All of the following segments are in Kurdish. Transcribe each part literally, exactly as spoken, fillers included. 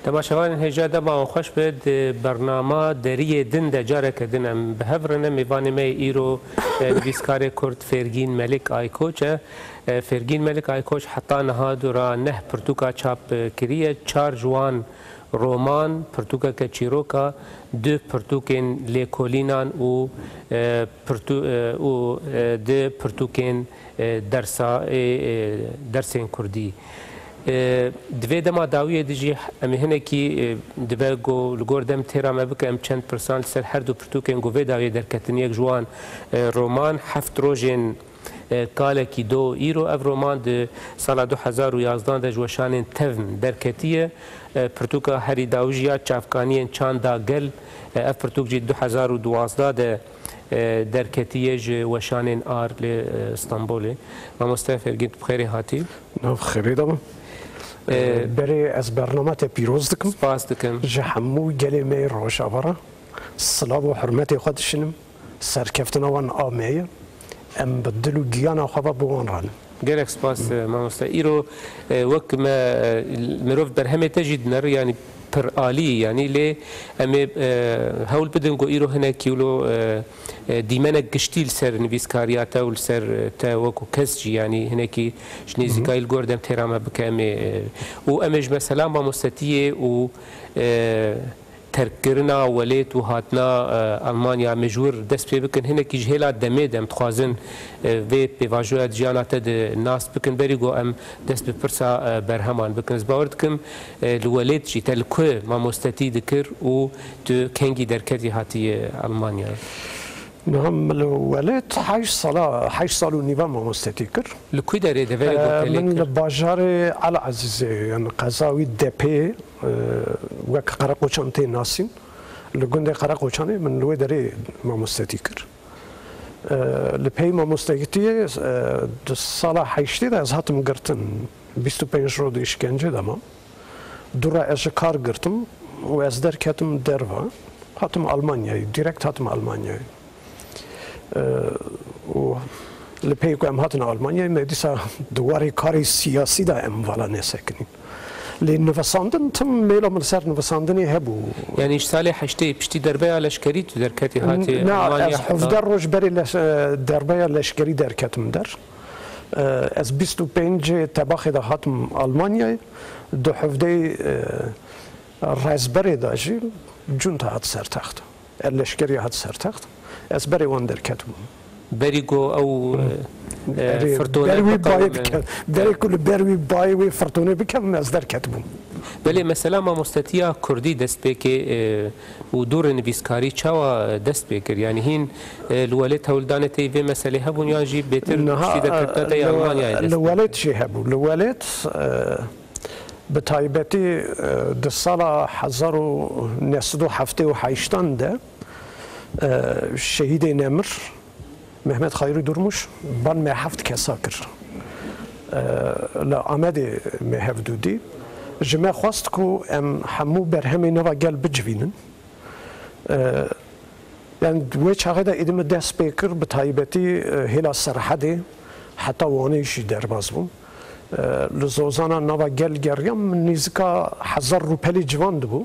Temaşevanên hêja, dema wan xweş be. Di bernama Deriyê Din de careke din em bi hev re ne. Mêvanê me yê îro, e, nivîskarê Kurd Fêrgîn Melik Aykoç e. E, Fêrgîn Melik Aykoç heta niha dûra neh pirtûka çap, e, kiriye. Çar ji wan roman, pirtûkeke çîroka, du pirtûkên lêkolînan û, e, pirtû-, e, û, e, du pirtûkên, e, dersa, e, e, dersên kurdî. E, di vê dema dawiyê de jî em ê hinekî, e, dibe ku li gor dem têra me bike, em çend pirsan li ser her du pirtûkên ku vê dawiyê derketin, yek ji wan, e, roman, Heft Rojên, e, Kalekî Do, îro ev roman di sala du hezar û yazdan de ji weşanên Tevn derketiye. E, pirtûka herî dawî jî ya Çavkaniyên Çanda Gel, e, ev pirtûk jî du hezar û duwazdeh de, e, derketiye ji weşanên Ar li, e, Stenbolê. Mamoste Fêrgîn, tu bi xêrê hatî. Nav xêrê de bin. E, E, berê ez bernama te pîroz dikim. Spas dikim. Ji hemû gelê me yê Rojava re silav û hurmetê xwe dişinim. Serkeftina wan a me ye. Em bi dil û giyana xwe ve bi wan re ne. Gelek spas, e, mamoste. Îro, e, wek me, e, mirov berhemê te jî dinere, yanî pir alî, yanî lê em ê, e, hewl bidin ku îro hinekî wilo, e, e, dîmenek giştî li ser nivîskariya te û li ser, e, te wekû kes jî, yanî hinekî ji nêzîkayî li gor dem têra me bike, em ê, e, û em ê ji mesela mamostetiyê û, e, terkkirina welêt û hatina, e, Almanya, em ê ji wir dest pê bikin. Hinekî ji hêla demê de em dixwazin, e, vê pêvajoya di jiyana te de nas bikin. Berî ku em dest bi pirsa, e, berheman bikin. Ez bawer dikim, e, li welêt jî te li ku mamostetî dikir û tu kengî derketî hatiye Almanya? Niha min li welêt heşt sala, heşt sal û nîva mamostetî kir. Li ku derê, deverê ku Ee, te lê min kir? Li bajarê El Ezîzê, yani qeza wî Depê, e, wek Qereqoçan tê nasîn. Li gundê Qereqoçanê min li wê derê mamostetî kir. E, li pey mamostetiyê, e, di sala heştê de ez hatim girtin. Bîst û pênc roj di îşkence de mam. Du re ez ji kar girtim û ez derketim derve. Hatim Almanyayê, direkt hatim Almanyayê. E, û li pey ku em hatin Almanyayê, me dîsa di warê karê siyasî de em vala nesekinîn. Lê nivisandin, tim mêla min li ser nivisandinê hebû. Yanî ji salê heştê piştî derbeya leşkerî tu derketî hatî Almanya? Na, ez hevdeh roj berê leş-, e, derbeya leşkerî derketim der. E, ez bîst û pêncê Tebaxê de hatim Almanyayê. Di hevdeyê, e, Rezberê de jî cunta hat ser text. E, leşkerî hat ser text. Ez berê wan derketibûm. Berî ku ew, e, e, Berê, firtûne ber wî bayê biqewime. Bikem. Berê ku li ber wî bayê wê firtûnê bikem, ez derketibûm. Belê, mesela mamostetiya kurdî destpêkê, e, û dûrê nivîskarî çawa dest pê kir? Yanî hîn, e, li welêt hewldanê te yî vê meselê hebûn yan jî bêtir Niha, piştî derketina te yê e, li we-, Almanyayê dest pê kir? Li welêt jî hebû. Li welêt, e, bi taybetî, e, di sala hezar û neh sed û heftê û heştan de, e, şehîdê nemir, Mehmet Xayrî Durmuş ban me heft kesa kir. E, li Amedê me hev dû dî. Ji me xwest ku em hemû berhemê nava gel bicivînin. E, yani wê çaxê de êdî min dest pê kir, bi taybetî, e, hêla Serhedê heta Wanê jî derbas bûm. E, li zozana nava gel geriyam, min nêzika hezar rûpelê ciwan dibû.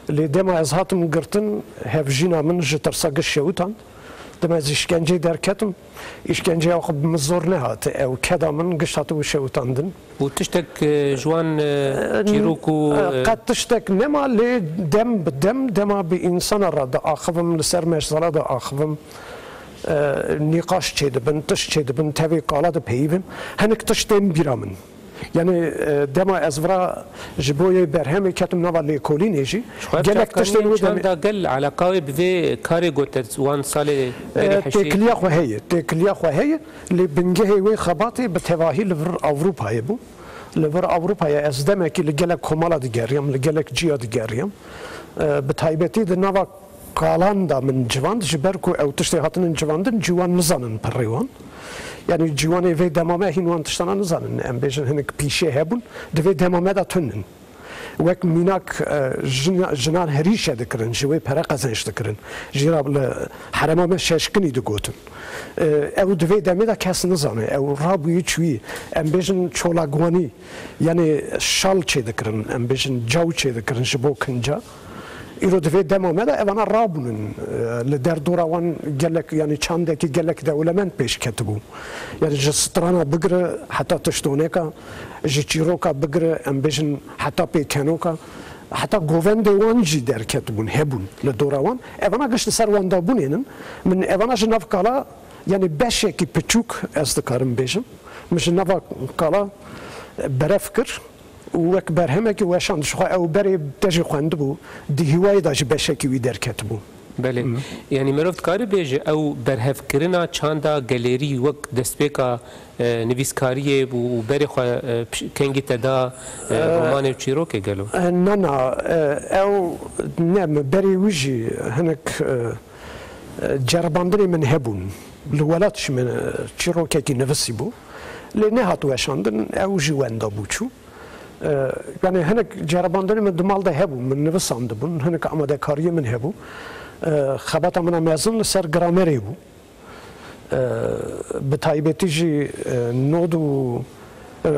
Lê dema ez hatim girtin, hevjîna min ji tirsa giş şewitand. Dema ez îşkenceyê derketim, îşkenceya xwe bi min zor nehat. Ew keda min giş hatibû şewitandin. Û tiştek, e, ji wan, e, E, çîrok û, e, e, qet tiştek nema, lê dem bi dem, dema bi însana re diaxivim, li ser meşzala diaxivim. e, nîqaş çêdibin, tişt çêdibin, tevê kala dipeyivin. Hinek tişt tên bîra min. Yani, e, dema ez vira ji bo yê berhemê ketim nava lêkolînê jî, Xwe gelek çavkaniyên tiştên wê demê çanda gel eleqa wê bi vê karê gote wan salê berê E, heştê? Têkiliya xwe heye, têkiliya xwe heye, lê bingehê wê xebatê bi tevahî li vir Ewropayê bû. Li vir Ewropayê ez demekî li gelek komala digeriyam, li gelek ciya digeriyam. E, bi taybetî di nava kalan de min civand, ji ber ku ew tiştê hatinin civandin, ciwan nizanin pirê wan. Yani ciwanê vê dema me hîn wan tiştana nizanin. Em bêjin hinek pîşê hebûn, di vê dema me de tunin. Wek mînak, e, jin-, jinan herîşe dikirin, ji wê pere qezenç dikirin. Jî ra li herêma me şeşkinî digotin. E, ew di vê demê de kes nizane. Ew rabûyî çûyî. Em bêjin çolagwanî. Yani şal çêdikirin, em bêjin caw çêdikirin ji bo kinca. Îro di vê dema me de evana rabûnin. E, li derdora wan gelek, yani çandekî gelek dewlemend pêş ketibû. Yani ji strana bigire heta tiştoneka, ji çîroka bigire, em bêjin heta pêkenoka, heta govendê wan jî derketibûn, hebûn li dora wan. Evana giş li ser wan de bûnênin. Min evana ji nav kala, yani beşekî piçûk ez dikarim bêjim. Min ji nava kala berev kir û wek berhemekî weşand. Ji xwe ew berê te jî xwendibû, di hîwayê de jî beşekî wî derketibû. Belê. Hı. Yani merov dikare bêje ew berhevkirina çanda gelêrî wek destpêka, e, nivîskariyê bû û berê xwe, e, piş-, kengî te da, e, Ee, romanê û çîrokê gelo? E, na, na, e, ew ne, min berê wî jî hinek, e, e, ceribandinê min hebûn. Li welat jî min, e, çîrokekî nivisî bû. Lê nehat weşandin, ew jî wenda bû çû. E, yani hinek ceribandinê min di mal de hebû, min nivisandibûn, hinek amadekariyê min hebû. E, xebata min a mezin li ser gramerê bû. E, bi taybetî jî, e, nod û, e,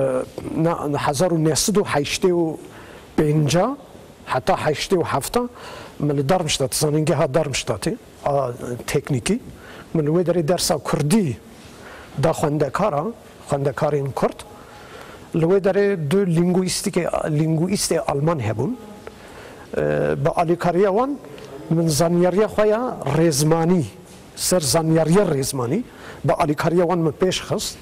na, hezar û neh sed û heştê û pênca heta heştê û heft min li Darmstadt, zanîngeha Darmstadtê a teknîkî, min li wê derê dersa kurdî da xwendekara, xwendekarên kurd. Li wê derê du lîngûîstîkê, lîngûîstê alman hebûn. E, bi alîkariya wan min zanyariya xwe ya rêzmanî, ser zanyariya rêzmanî, bi alîkariya wan min pêş xist.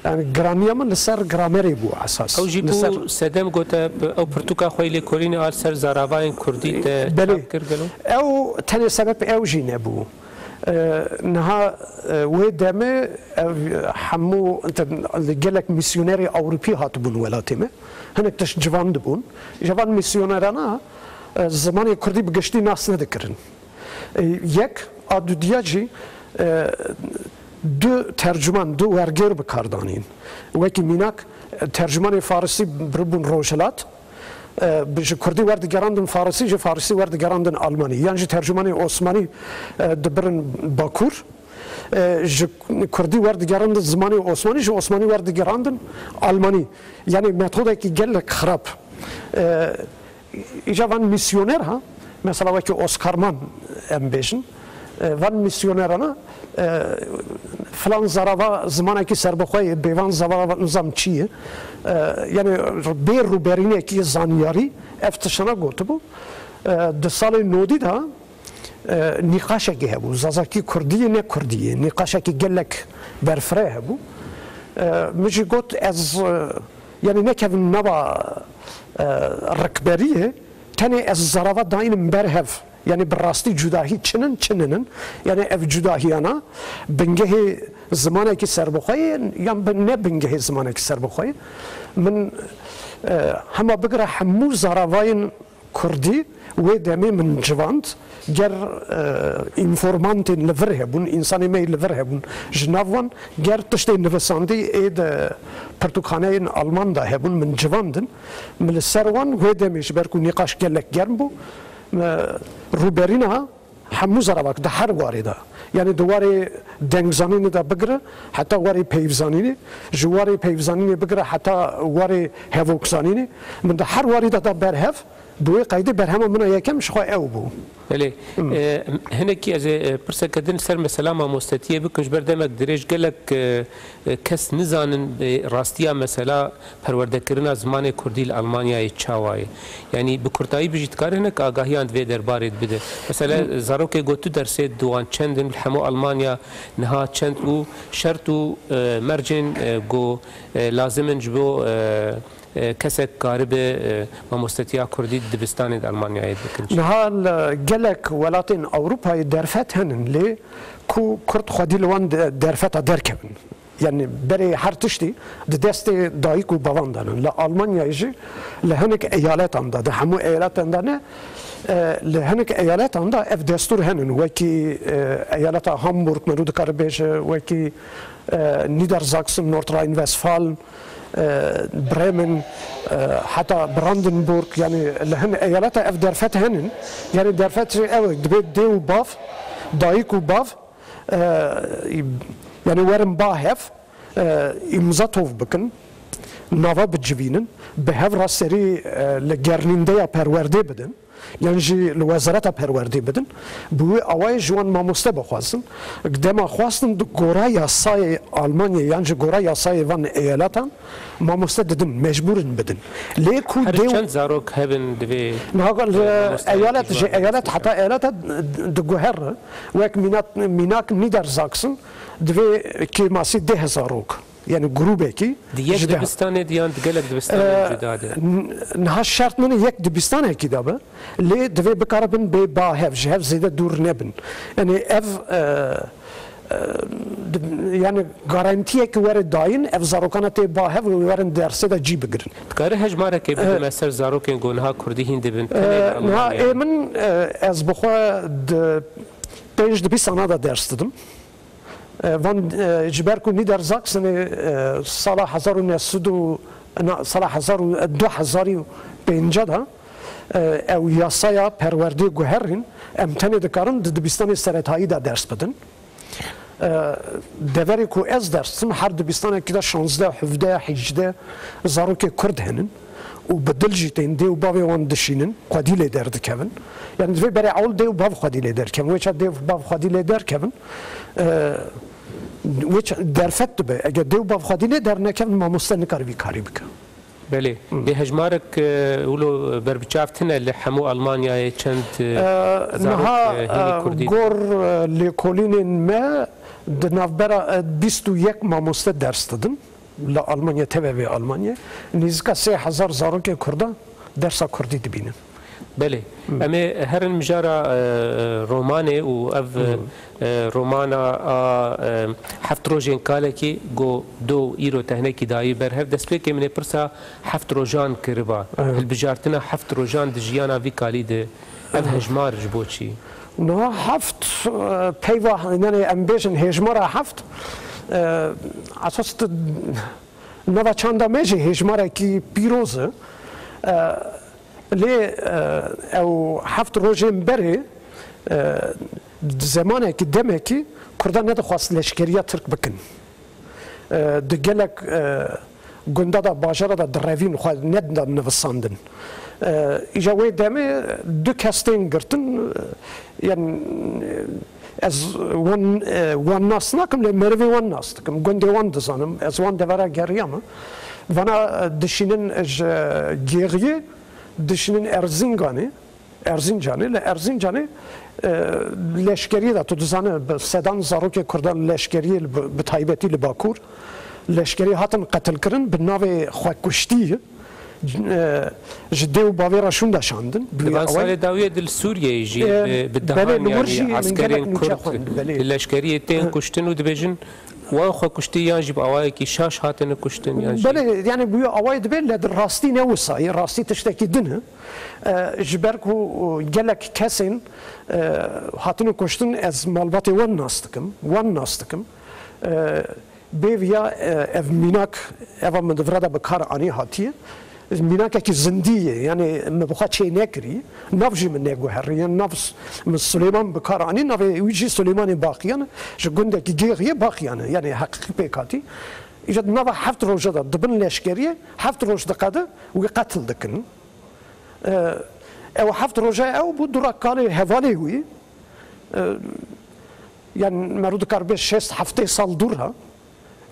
Yani giraniya min li ser gramerê bû esas. Ew jî Li ser bû sedem gote, ew pirtûka xwe yê lêkolînê a li ser zaravayên kurdî te Belê. çap kir gelo? Ew tenê sebeb ew jî nebû. E, niha, e, wê demê ev hemû, te, gelek misyonerê Ewropî hatibûn welatê me. Hinek tişt civan dibûn. Ji van misyonerana, e, zimanê kurdî bi giştî nas nedikirin. E, yek, a dudiya jî, e, du tercuman, du wergêr bi kar danîn. Wekî mînak, e, tercumanê farisî biribûn rojhilat, e, bi, ji kurdî werdigerandin farisî, ji farisî werdigerandin almanî. Yan jî tercumanê osmanî, e, dibirin bakur, e, ji kurdî werdigerandin zimanê osmanî, ji osmanî werdigerandin almanî. Yani metodekî gelek xirab. E, Îca van misyoner ha, mesela wekî Oscar Mann em bêjin, e, van misyonerana, e, filan zarava zimanekî serbixwe ye, bê van zarava nizam çi ye, e, yani bê rûberînekî zanyarî ev tiştana gotibû. E, di salê nodî de, e, nîqaşekî hebû, zazakî kurdî ye, ne kurdî ye, nîqaşekî gelek berfireh hebû. E, min jî got ez, e, yani nekevim nava, e, rikberiyê, tenê ez zarava daynim ber hev. Yani bi rastî cudahî çinin, çininin. Yani ev cudahiyana bingehê zimanekî serbixwe ye, yan bi ne bingehê zimanekî serbixwe ye. Min, e, hema bigire hemû zaravayên kurdî wê demê min civand, ger, e, informantên li vir hebûn, însanê me yê li vir hebûn, ji nav wan ger tiştê nivisandî ê di pirtûkxaneyên alman de hebûn, min civandin, min li ser wan wê demê, ji ber ku nîqaş gelek germ bû, me rûberîna hemû zaravak di her warê de, yani di warê dengzanînê de bigire heta warê peyvzanînê, ji warê peyvzanînê bigire heta warê hevokzanînê, min di her warî de da berhev. Bi wê qeydê berhema min a yekem ji xwe ew bû. Belê. E, hinekî ez ê, e, pirseke din ser mesela mamostetiyê bikim. Ji ber demek dirêj gelek, e, e, kes nizanin, e, rastiya mesela perwerdekirina zimanê kurdî li Almanyayê çawa ye. Yanî bi kurtayî bijî dikare hinek agahiyan di vê derbarê de bide. Mesela zarokê got tu dersê di wan çend in, li hemû Almanya niha çend û şert û, e, mercên, e, ku, e, lazim in ji bo, e, e, kesek karibe, e, mamostetiya kurdî di dibistanê di Almanyayê bikin. Niha li gelek welatên Ewropayê derfet henin lê ku kurd xwedî li wan de-, derfeta derkevin. Yani berê her tiştî di destê dayik û bavan de ne. Li Almanyayê jî li hinek eyaletan de, di hemû eyaletan de ne, e, li hinek eyaletan de ev destûr henin. Wekî, e, eyaleta Hamburg, merû dikare bêje, wekî, e, Niedersachsen, Nordrhein-Westfalen, e, Bremen, e, heta Brandenburg, yani li hin eyaleta ev derfet henin. Yani derfet jî ew e, dibe dê û bav, dayik û bav, e, yani werin ba hev, e, îmza tov bikin, nava bicivînin, bi hev re serî, e, li gernîndeya perwerdê bidin. Yan jî li wezareta perwerdê bidin, bi wê awayê ji wan mamoste bixwazin. Dema xwestin di gora yasayê Almanyayê yan ji gora yasayê van eyaletan mamoste didin, mecbûr in bidin. Lê ku Her dêw çend zarok hebin divê, Niha li e, mamoste eyalet, ji civakê eyalet heta eyaleta diguhere, wek mînak, mînak Niedersachsen divê kêmasî deh zarok. Yani grûbekî Di yek ji deh dibistanê di yan di gelek dibistanên Ee, cuda de? n-, niha şert nîne yek dibistanekî de be. Lê divê bikaribin bê ba hev, ji hev zêde dûr nebin. Yani ev, e, e, di-, yani garantiyek were dayîn, ev zarokana tê ba hev û werin dersê de cî bigirin. Dikare hejmarekê bidime ser zarokên ku niha kurdî hîn dibin, Ee, tenê li niha Almanya? Ê min, e, ez bi xwe di pênc dibistana de ders didim. E, van, e, ji ber ku Niedersachsenê, e, sala hezar û neh sed û, na, sala hezar û, du hezar û pênc de, e, ew yasaya perwerdê guherîn, em tenê dikarin di dibistanê seretayî de ders bidin. E, deverê ku ez ders didim, her dibistanekî de şazdeh, hevdeh, hejdeh zarokê kurd henin. û bi dil jî tên dê û bavê wan dişînin, xwedî lê derdikevin. Yani divê berê ewl dê û bav xwedî lê derkevin. Wê çax dê û bav xwedî lê derkevin, e, wê çax derfet dibe. Eger dê û bav xwedî lê dernekevin, mamoste nikare vî karî bike. Belê. Dê hejmarek, e, wilo berbiçav tine li hemû Almanyayê çend, e, E, zarok, niha, e, hînî e, kurdî gor, e, lêkolînên me di navbera, e, bîst û yek mamoste ders didin. Li Almanya, tevevê Almanya, nêzîka sê hezar zarokê kurda dersa kurdî dibînin. Belê. Em ê herin mijara, e, romanê û ev, e, romana a, e, heft rojên kalekî go do îro tehnekî dayî ber hev. Destpêkê min ê pirsa heft rojan kiriba. Hilbijartina heft rojan di jiyana vî kalî de ev hejmar ji bo çi? Niha heft, e, peyva, yani em bêjin hêjmara heft, e, esas di nava çanda me jî hêjmarekî pîroz e. E, lê, e, ew heft rojên berê, e, di zemanekî, demekî Kurdan nedixwast leşkeriya Tirk bikin. E, di gelek, e, gunda da, bajara da direvîn, xwe nedida nivisandin. E, îja wê demê du kes tên girtin, e, yan, e, ez wan, e, wan nas nakim, lê merivê wan nas dikim. Gundê wan dizanim. Ez wan devera geriyame. Vana, e, dişînin ji Gêriyê, dişînin Erzinganê. Erzincanê, li Erzincanê, e, leşkeriyê de, tu dizane, bi sedan zarokê Kurdan leşkeriyê li, bi taybetî li Bakur, leşkeriyê hatin qetilkirin, bi navê xwekuştî, e, ji dê û bavê re şûnde şandin. Di van salê dawiyê de li Sûriyeyê jî, e, bi, bi dehan, belê, li wir yanî jî min eskerên gelek nûçe Kurd xwend, belê, li leşkeriyê tên kuştin û dibêjin, wan xwekuştî yan jî bi awayekî şaş hatine kuştin, yan jî. Belê, yani bûye awayê dibe, lê di rastî ne wisa ye, rastî tiştekî din e. E, ji ber ku, e, gelek kesên, e, hatine kuştin, ez malbatê wan nas dikim, wan nas dikim. E, bêviya, e, ev mînak, eva min di vira de bi kar anî hatiye. Mînakekî zindî ye, yani min bi xwe çê nekirî, nav jî min neguheriye, nav s-, min Sulêman bi kar anî, navê wî jî Sulêmanê Baqiyan e, ji gundekî Gêxiyê Baqiyan e, yani heqîqî pêk hatî. Îca di nava heft roja de dibin leşkeriyê, heft roj diqede wî qetil dikin. E, Ew heft roja ew bû dûra kalê hevalê wî. E, Yan merû dikar bê şêst heftê sal dûr ha.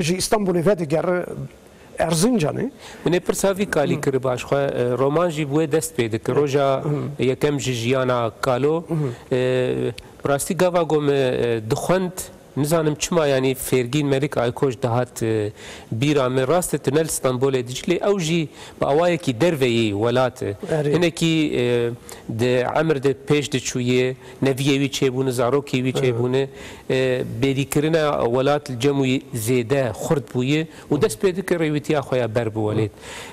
Ji Îstanbulê vedigere Erzincanê. Min ê pirsa vî kalî kiriba ji xwe, e, roman jî bi wê dest pê dike. Roja yekem ji jiyana Kalo, e, bi rastî gava ku min, e, dixwend, nizanim çima, yanî Fêrgîn Melik Aykoç dihat, e, bîra min. Rast e, tu ne li Stenbolê dijî, lê ew jî bi awayekî derve yî welat e. Erê. Hinekî, e, di emir de pêş diçûyê, neviyê wî çêbûne, zarokê wî çêbûne, e, bêrîkirina welat li cem wî zêde xurt bûye û dest pê dike rêwîtiya xwe ya ber biwelêt.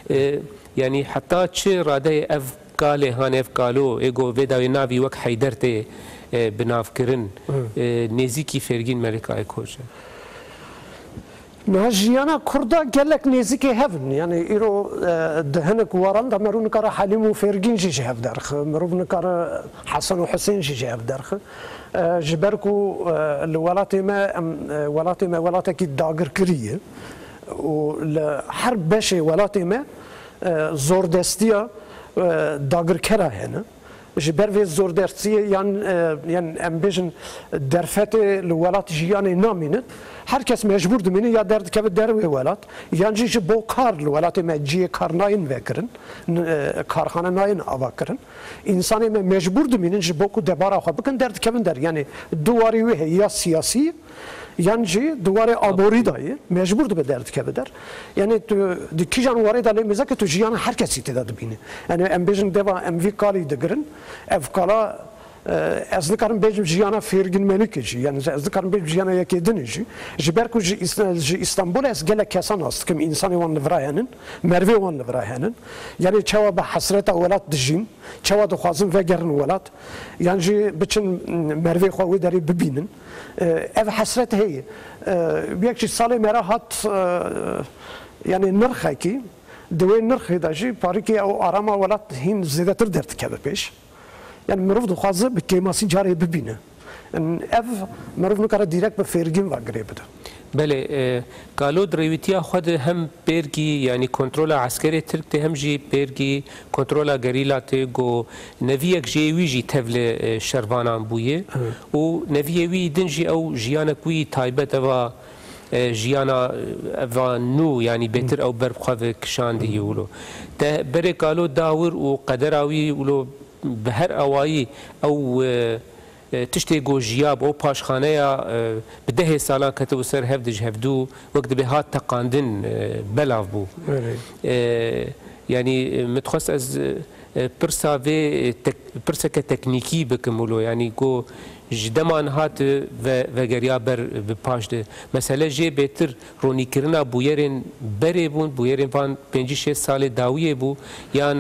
E, yanî heta çi radeyê ev kalê, han ev kalo, ê ku vê dawî navî wek Heyder tê, e, binavkirin, e, nêzîkî Fêrgîn Melik Aykoç e? Niha jiyana Kurda gelek nêzîkê hev in. Yanî îro, e, di hinek waran de merû nikare Helîm û Fêrgîn jî ji hev derxe. Mirov nikare Hesen û Husên jî ji hev derxe. E, ji ber ku, e, li welatê me, em, e, welatê me welatekî dagirkirî ye û li her beşê welatê me, e, zordestiya, e, dagirkera hene. Ji ber vê zordestiyê yan, e, yan em bêjin derfetê li welat jiyanê namînin, her kes mecbûr dimîne ya derdikeve dervê welat, yan jî ji bo kar li welatê me cihê kar nayên vekirin, n-, e, karxane nayên avakirin. Însanê me mecbûr dimînin ji bo ku debara xwe bikin derdikevin der. Yanî du warî wê heye, ya siyasî, yan jî di warê aborî de ye, mecbûr dibe derdikeve der. Yanî tu di kîjan warê de lê mêze ke tu jiyana her kesî tê de dibînî. Yanî em bêjin deva em vî kalî digirin, ev kala, e, ez nikarim bêjim jiyana Fêrgin Melikê jî. Yanî ez nikarim bêjim jiyana yekê dinê jî. Ji ber ku ji Îs-, ji Îstanbulê ez gelek kesan nas dikim, însanê wan li vira henin, mervê wan li vira henin. Yanî çawa bi hesreta welat dijîn, çawa dixwazin vegerin welat, yan jî biçin mervê xwe wê derê bibînin. E, ev hesret heye. E, yek jî salê me re hat, e, yanî nirxekî, di wê nirxê de jî parîkê ew arama welat hîn zêdetir derdikeve pêş. Yanî mirov dixwaze bi kêmasî carê bibîne. Yanî ev mirov nikare dîrek bi Fêrgîn ve girê bide. Belê, e, Kalo di rêwîtiya xwe de hem pêrgî, yanî kontrola eskerê Tirk tê, hem jî pêrgî kontrola gerîla tê, ku neviyek jê wî jî tevlê, e, şervanan bûye. Evet. Û neviyê wî din jî ew jiyanek wî taybet eva, e, jiyana, e, eva nû, yanî bêtir ew ber bi xwe ve kişandiye wilo. Te berê Kalo da wir û qedera wî wilo bi her awayî ew, e, e, tiştê ku jiya bi ew paşxaneya, e, bi dehê salan ketibû ser hev, di ji hevdû wek dibê hat teqandin, e, belav bû. Belê. E, yanî, e, min dixwest ez, e, pirsa vê, e, tek-, pirseke teknîkî bikim wilo, yanî ku ji dema niha tu ve-, vegeriya ber bi paş de. Mesele jê bêtir ronîkirina bûyerên berê bûn, bûyerên van pêncî şêst salê dawiyê bû, yan,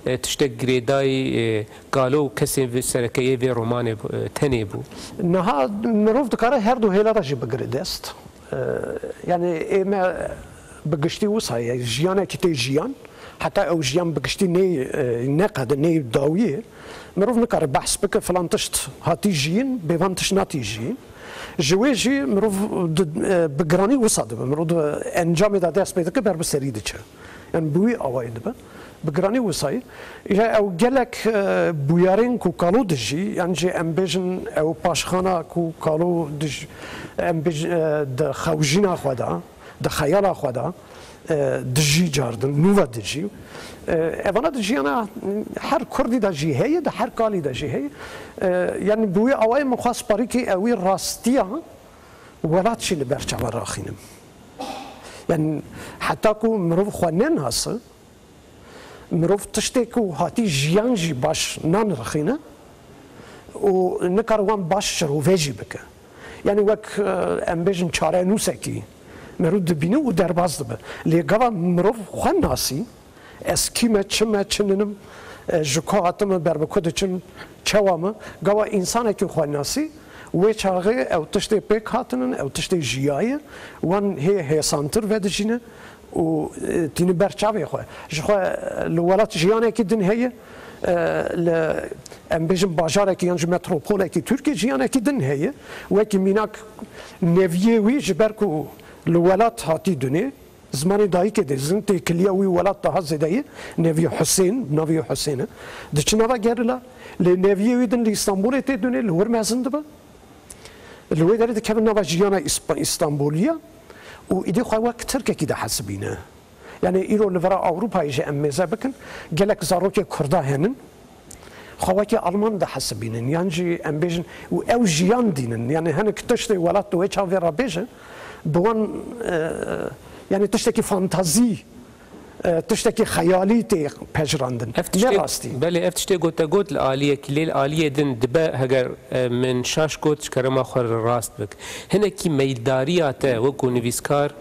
e, tiştek girêdayî, e, Kalo û kesên vê sereke yê vê romanê, e, tenê bû. Niha mirov dikare her du hêla de jî bigire dest. E, yanî ê me bi giştî wisa ye, jiyanekî tê jiyan, heta ew jiyan bi giştî nê, e, neqede, nê dawiyê. Mirov nikare behs bike, filan tişt hatî jiyîn, bê van tişt natî jiyîn. Ji wê jî mirov di, e, bi giranî wisa dibe. Mirov di encamê de dest pê dike, ber bi serî diçe. Yanî bi wî awayî dibe. Bi giranî wisa ye. Îja ew gelek, e, bûyerên ku Kalo dijî, yan jî em bêjin ew paşxana ku Kalo dij-, em bêjin, e, di xewjîna xwe de, di xeyala xwe de, e, dijî cardin, nû ve dijî. E, evana di jiyana her Kurdî de jî heye, di her kalî de jî heye. E, yanî bi wî awayê min xwest parîkî ewî rastiya welat jî li ber çavan raxînim. Yanî heta ku mirov xwe nenase, mirov tiştê ku hatî jiyan jî baş nanirxîne û nikare wan baş şirove jî bike. Yanî wek, e, em bêjin çarenûsekî mirov dibîne û derbas dibe. Lê gava mirov xwe nasî, ez kî me, çi me, çi ninim, e, ji ku hatime, ber bi ku diçim, çawa me, gava însanekî xwe nasî, wê çaxê ew tiştê pêk hatinin, ew tiştê jiyaye, wan hê hêsantir vedijîne. Û, e, tîni ber çavê xwe. Ji xwe, e, li welat jiyanekî din heye, e, li, em bêjin bajarekî yan ji metropolekî Tirkiyê jiyanekî din heye. Wekî mînak neviyê wî ji ber ku li welat hatî dunê, Zimanê dayikê dê zin, têkiliya wî welat daha zêde ye. Neviyê Husên, navê wî Husên e. Diçi nava gerîla. Lê neviyê wî din li Îstanbulê tê dûnê, li wir mezin dibe. Li wê derê dikevin nava jiyana Îsp-, Îstanbulî ya û îdî xwe wek Tirkekî dihesibîne. Yani îro li vera Ewropayê jî em mêze bikin, gelek zarokê Kurda henin, xwe wekî Alman dihesibînin, yan jî em bêjin û ew jiyan dînin. Yani hinek tiştê welat di wê çavê re bêje, bi wan, e, yani tiştekî fantazî, e, tiştekî xeyalî tê pejirandin. Ev Ne tiştê, rastî. Belê, ev tiştê gotegot li aliyekî, lê li aliyê din dibe, heger, e, min şaş got, ji kerema xwe re rast bik. Hinekî meyldariya te wekû nivîskar,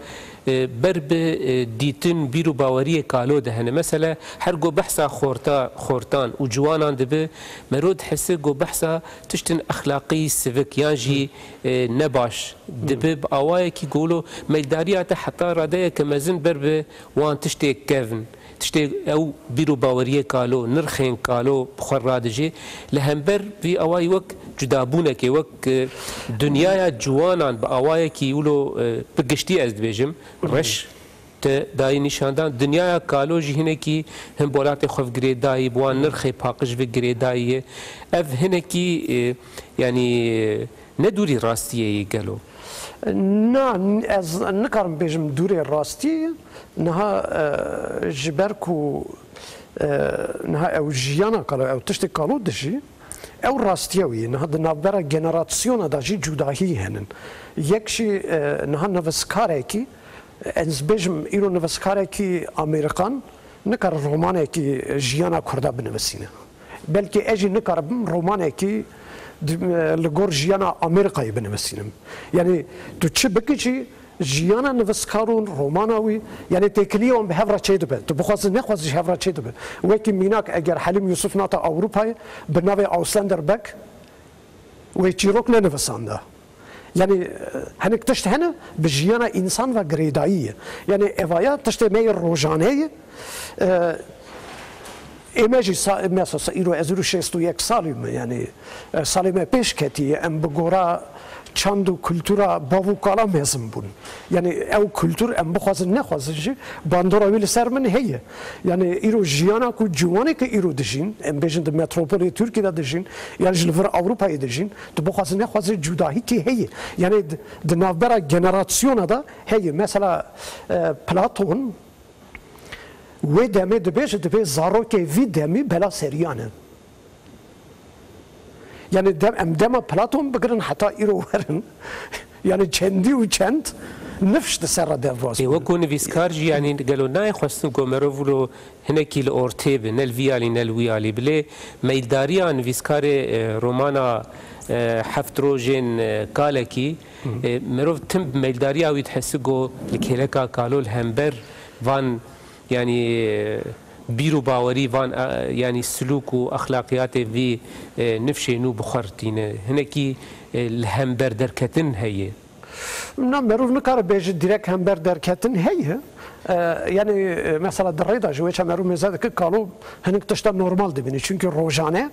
e, ber bi, e, dîtin, bîr û baweriyê kalo de hene. Mesele, her go behsa xorta-, xortan û ciwanan dibe, mero dihese go behsa tiştin exlaqî sivik yan jî, e, nebaş dibe, bi awayekî golo meyldariya te heta radeyeke mezin ber bi wan tiştê kevn, tiştê ew bîr û baweriyê kalo, nirxên kalo bi xwe radijê. Li hember vî awayî wek cudabûnekê, wek, e, dinyaya ciwanan bi awayekî wilo, e, bi giştî ez dibêjim, reş te dayî nîşandan. Dinyaya kalo jî hinekî hin bolatê xwe girêdayî, bi wan nirxê paqij ve girêdayî ye. Ev hinekî, e, yanî, e, ne dûrî rastiyê ye gelo? Na, ez nikarim bêjim dûrê rastiyê ye. Niha, e, ji ber ku, e, niha ew jiyana kalo, ew tiştê kalo dijî, ew rastiya wî ye. Niha di navbera generasyona de jî cudahî henin. Yek jî, e, niha nivîskarekî, ez bêjim îro nivîskarekî Amerîkan nikare romanekî jiyana Kurda binivîsîne. Belkî ez jî nikaribim romanekî di-, li gor jiyana Amerîkayê binivîsînim. Yani tu çi bikî jî jiyana nivîskar û romana wî, yani têkiliyê wan bi hev re çêdibe. Tu bixwazî nexwazî ji hev re çêdibe. Wekî mînak eger Helîm Yusuf nata Ewropayê bi navê Ausländerberg wê çîrok nenivîsanda. Yani, e, hinek tişt hene bi jiyana însan ve girêdayî ye. Yani, evaya tiştê me yê rojane ye. E, ê me jî sa-, mesela sa-, îro ez îro şêst û yek salî me, yani, e, salê me pêş ketiye, em bi gora çand û kultura bav û kala mezin bûn. Yani, ew kultur em bixwazin nexwazin jî bandora wî li ser min heye. Yani, îro jiyana ku ciwanê ke îro dijîn, em bêjin di metropolê Tirkiyê de dijîn, yan jî li vir Ewropayê dijîn, tu bixwazî nexwazî cudahîkî heye. Yani di, di navbera generasyona de heye. Mesela, e, Platon wê demê dibêje, dibê zarokê vî demî bela seriyan e. Yani dem, em dema Platon bigirin heta îro werin. Yani çendî û çend nifş di ser re derbas Ê, bûn. Wekû nivîskar jî, yani gelo nayê xwestin ku merov wilo hinekî li ortê bi, ne li vî alî, ne li wî alî. Bilê meyldariya nivîskarê, e, romana, e, Heft Rojên, e, Kalekî, e, merov tim bi meyldariya wî dihesi ku li kêleka kalo li hember van, yani, e, bîr û bawerî van, e, yani silûk û exlaqiyatê vî, e, nifşê nû bi xwe re tîne. Hinekî, e, li hember derketin heye. Na, merov nikare bêje direkt hember derketin heye. E, yani, e, mesela di rê de ji wê çamerû mêze dike kalo hinek tişta normal dibîne. Çünkü rojane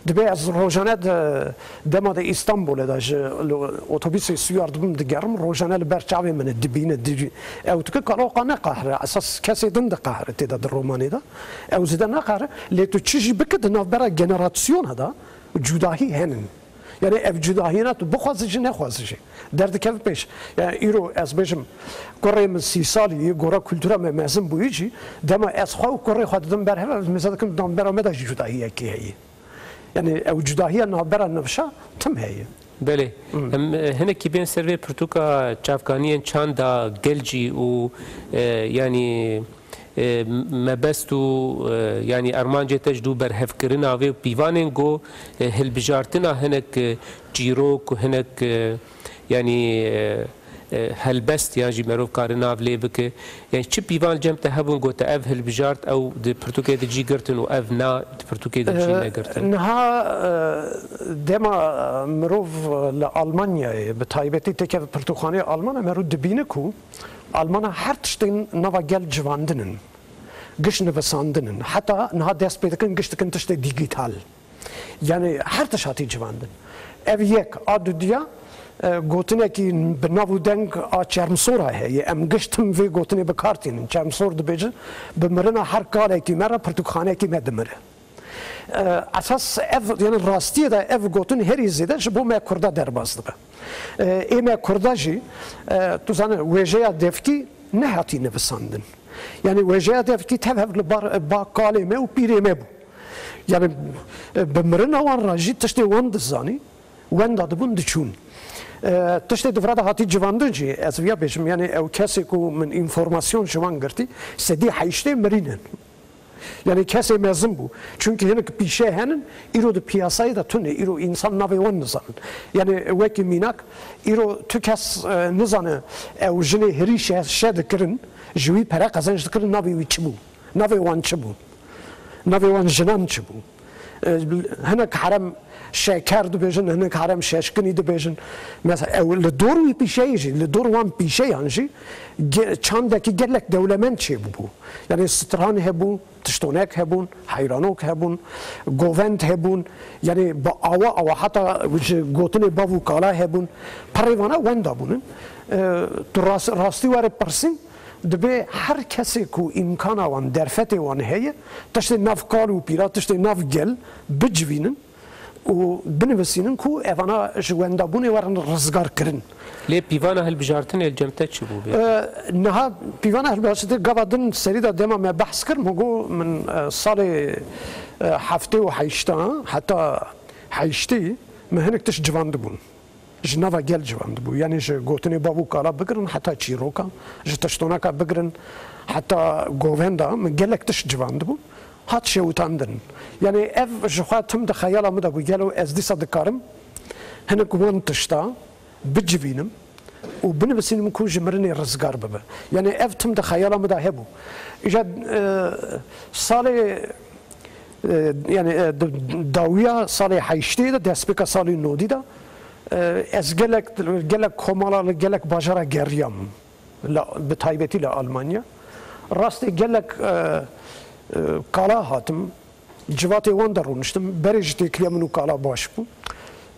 dibe ez rojane de dema de Îstanbulê de ji li otobusê Suyar dibim digerim, rojane li ber çavê min e, dibîne, dibî-, ew dike kalo qa neqehre. Esas kesê din diqehre tê de di romanê de. Ew zêde neqehre. Lê tu çi jî bike di navbera generasyona de cudahî henin. Yani ev cudahiyena tu bixwazî jî nexwazî jî derdikeve pêş. Yani îro ez bêjim, kurê min sî salî ye, gora kultura me mezin bûyî jî, dema ez xwe û kurê xwe didim ber hev, ez mêze dikim navbera me de jî cudahiyekî heye. Yani ew cudahiya navbera nifşa tim heye. Belê. Hmm. Em, e, hinekî bên ser vê pirtûka çavkaniyên çanda gelcî û, e, yani, e, mebest û, e, yanî armancê te ji dû berhevkirina vê pîvanên ku, e, hilbijartina hinek, e, çîrok û hinek, e, yanî, e, e, helbest yan jî merov kare nav lê bike. Yanî çi pîvan cem te hebûn ku te ev hilbijart ew di pirtûkê de cî girtin û ev na di pirtûkê de cî E, negirtin? Niha, e, dema mirov li Almanyayê bi taybetî têkeve pirtûkxaneyê Almana merov dibîne ku Almana her tiştên nava gel civandin in. Giş nivisandin in. Heta niha dest pê dikin, giş dikin tiştê dîgîtal. Yani her tişt hatî civandin. Ev yek, a dudiya, E, gotinekî bi nav û deng a Çermsora heye. Em giş tim vê gotinê bi kar tînin. Çermsor dibêje, bi mirina her kalekî me re pirtûkxanekî me dimire. E, esas ev, yani rastiyê de ev gotin herî zêde ji bo me Kurda derbas dibe. E, ê me Kurda jî, e, tu zanî, wêjeya devkî nehatî nivisandin. Yani wêjeya devkî tev hev li bar, ba kalê me û pîrê me bû. Yani, e, bi mirina wan re jî tiştê wan dizanî, wenda dibûn diçûn. E, tiştê di vira de hatî civandin jî, ez viya bêjim, yani ew kesê ku min înformasyon ji wan girtî, sedî heştê mirî ne. Yani kesê mezin bû. Çünkü hinek pîşe henin, îro di piyasayê de tune, îro însan navê wan nizanin. Yani wekî mînak, îro tu kes, e, nizane ew jinê hirî şe, şe dikirin, ji wî pere qezenc dikirin, navê wî çi bû? Navê wan çi bû? Navê wan jinan çi bû? E, hinek herem şeker dibêjin, hinek herem şeşkinî dibêjin. Mesela ew li dor wî pîşeyê jî, li dor wan pîşeyan jî ge-, çandekî gelek dewlemend çêbûbû. Yani stran hebû, tiştonek hebûn, heyranok hebûn, govend hebûn. Yani bi awa awa heta ji gotinê bav û kala hebûn. Perê vana wenda bûnin. E, tu ras-, rastî were pirsîn, dibê her kesê ku îmkana wan, derfetê wan heye, tiştê nav kal û pîra, tiştê nav gel bicivînin û binivisînin ku evana ji wendabûnê werin rizgar kirin. Lê pîvana hilbijartinê li cem te çi bû bê? E, niha pîvana hilbijartinê gava din serî de dema me behs kir, min got, min, e, salê, e, heftê û heşta heta heştê min hinek tişt civandibûn. Ji nava gel civandibû. Yani ji gotinê bav û kala bigirin heta çîroka, ji tiştonaka bigirin heta govenda min gelek tişt civandibû. Hat şewitandin. Yani ev ji xwe tim di xeyala min de bû. Gelo ez dîsa dikarim hinek wan tişta bicivînim û binivisînim ku ji mirinê rizgar bibe. Yani ev tim di xeyala min de hebû. Îja, e, salê, e, yani, e, d-, dawiya salê heştê de, destpêka salê nodî de, e, ez gelek, gelek komala li gelek bajara geriyam. La, bi taybetî li Almanya. Rastê gelek, e, e, kala hatim, civatê wan de rûniştim, berê ji têkiliya min û kala baş bû.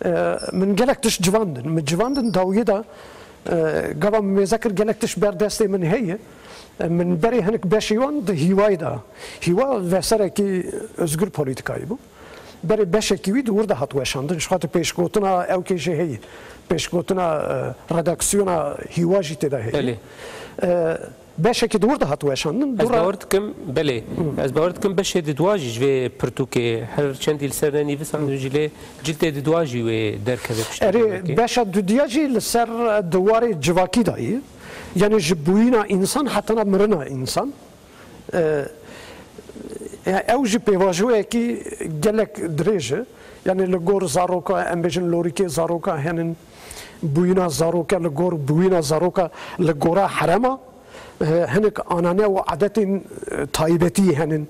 E, min gelek tişt civandin. Min civandin dawiyê de, e, gava min mêze kir gelek tişt ber destê min heye. E, min berê hinek beşê wan di hîwayê de. Hîwa veserekî özgür polîtîkayê bû. Berê beşekî wî di wir de hat weşandin. Ji xwe tu pêşgotina ew kê jê heye. Pêşgotina, e, redaksiyona Hîwa jî tê de heye. Belê. E, beşekî di wir de hat weşandin. Ez Dû re- bawer dikim, belê. Ez bawer dikim beşê di dua jî ji vê pirtûkê her çendî li ser nenîvisandin jî lê ciltê di dua jî wê derkeve piştî Erê, demekê. Beşa dudiya jî li ser, e, di warê civakî de ye. Yani ji bûyîna însan hetana mirina însan. E, e, ew jî pêvajoyekî gelek dirêj e. Yani li gor zaroka, em bêjin lorîkê zaroka henin, bûyîna zaroka li gor, bûyîna zaroka li gora herema, e, hinek anane û adetên, e, taybetî henin.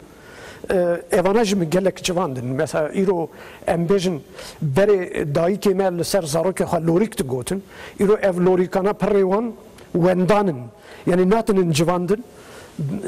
E, evana jî min gelek civandin. Mesela îro em bêjin berê dayikê me li ser zarokê xwe lorîk digotin. Îro ev lorîkana pirê wan wendan in. Yani natinin civandin.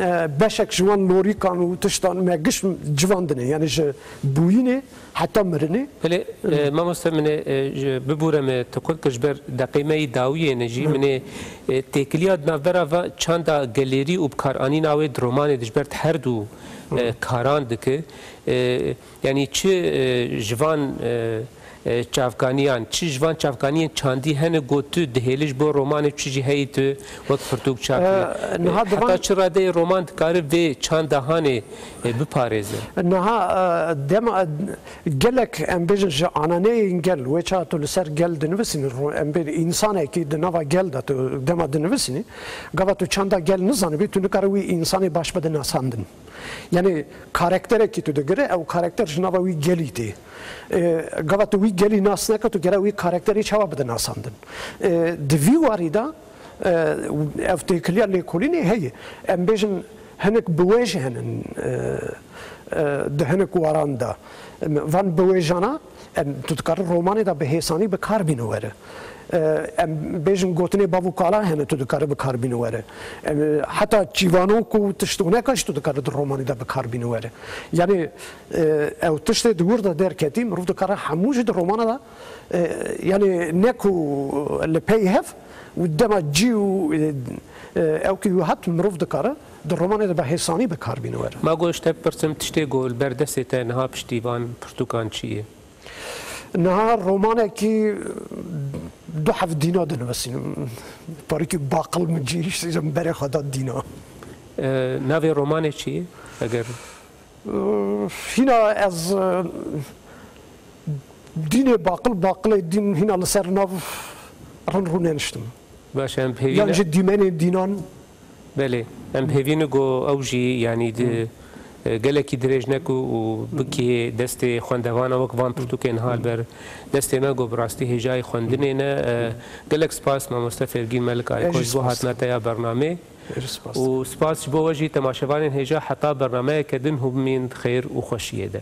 E, beşek ji wan lorîkan û tiştan me giş civandine. Yani ji bûyînê heta mirinê. Belê, e, mamoste min ê, e, ji, bibûre me tu qut kir ji ber deqê me yî dawiyê ne jî. Hı. Min ê, e, têkiliya di navbera va çanda gelêrî û bikaranîna wê di romanê de ji ber di her du, e, Hı. karan dike. E, yani çi, e, ji van, e, e, çavkaniyan, çi ji van çavkaniyên çandî hene ku tu dihêlî ji bo romanê, çi jî heyî tu wek pirtûk çap kiriye. E, niha E, divan- heta çi radeyê roman dikare vê çanda hanê, e, biparêze? Niha, e, dema, e, gelek, em bêjin, ji ananeyên gel, wê çawa tu li ser gel dinivisînî, ro-, em bêjin, însanekî di nava gel de tu dema dinivisînî, gava tu çanda gel nizanibî, tu nikare wî însanê baş bide nasandin. Yani karakterekî tu digire, ew karakter ji nava wî gelî tê. E, gava tu wî gelî nas neke, tu gere wî karakterî çawa bide nasandin? E, di vî warî de, e, ev têkiliya lêkolînê heye. Em bêjin hinek biwêj henin, e, e, di hinek waran de. Van biwêjana Em, tu dikarî romanê de bi hêsanî bi kar bîne were. E, em bêjin gotinê bav û kala hene, tu dikarî bi kar bîne were. Em, heta çîvanok û tiştoneka jî tu dikarî di romanê de bi kar bîne were. Yanî, e, ew tiştê di wir de derketî, mirov dikare hemû jî di romana de, e, yanî ne ku li pey hev û dema cî û, e, e, ew kî hat mirov dikare di romanê de bi hêsanî bi kar bîne were. Ma got, ji te bipirsim, tiştê ku li ber destê te niha piştî van pirtûkan çi ye? Niha romanekî du hev dîna dinivîsînim. Parîkî baqil min cihîşt, min berê xwe da dîna. E, navê romanê çi ye? Eger E, hîna ez, e, dînê baqil, baqilê dîn hîna li ser nav rin rûneniştim. Baş e, em bi hêvî Yan ne- ji dîmenên dînan Belê, em bi hêvî ne ku ew jî, yanî di, e, gelekî dirêj neku û bikê destê xwendevana wek van pirtûkên hal ber destê me ku bi rastî hêjayî xwendinê ne. E, gelek spas mamoste Fêrgîn Melik Ayko ji bo hatina te ya bernamê. Û spas ji bo we jî temaşevanên hêja, heta bernameyeke din hûn bimîn di xêr û xweşiyê de.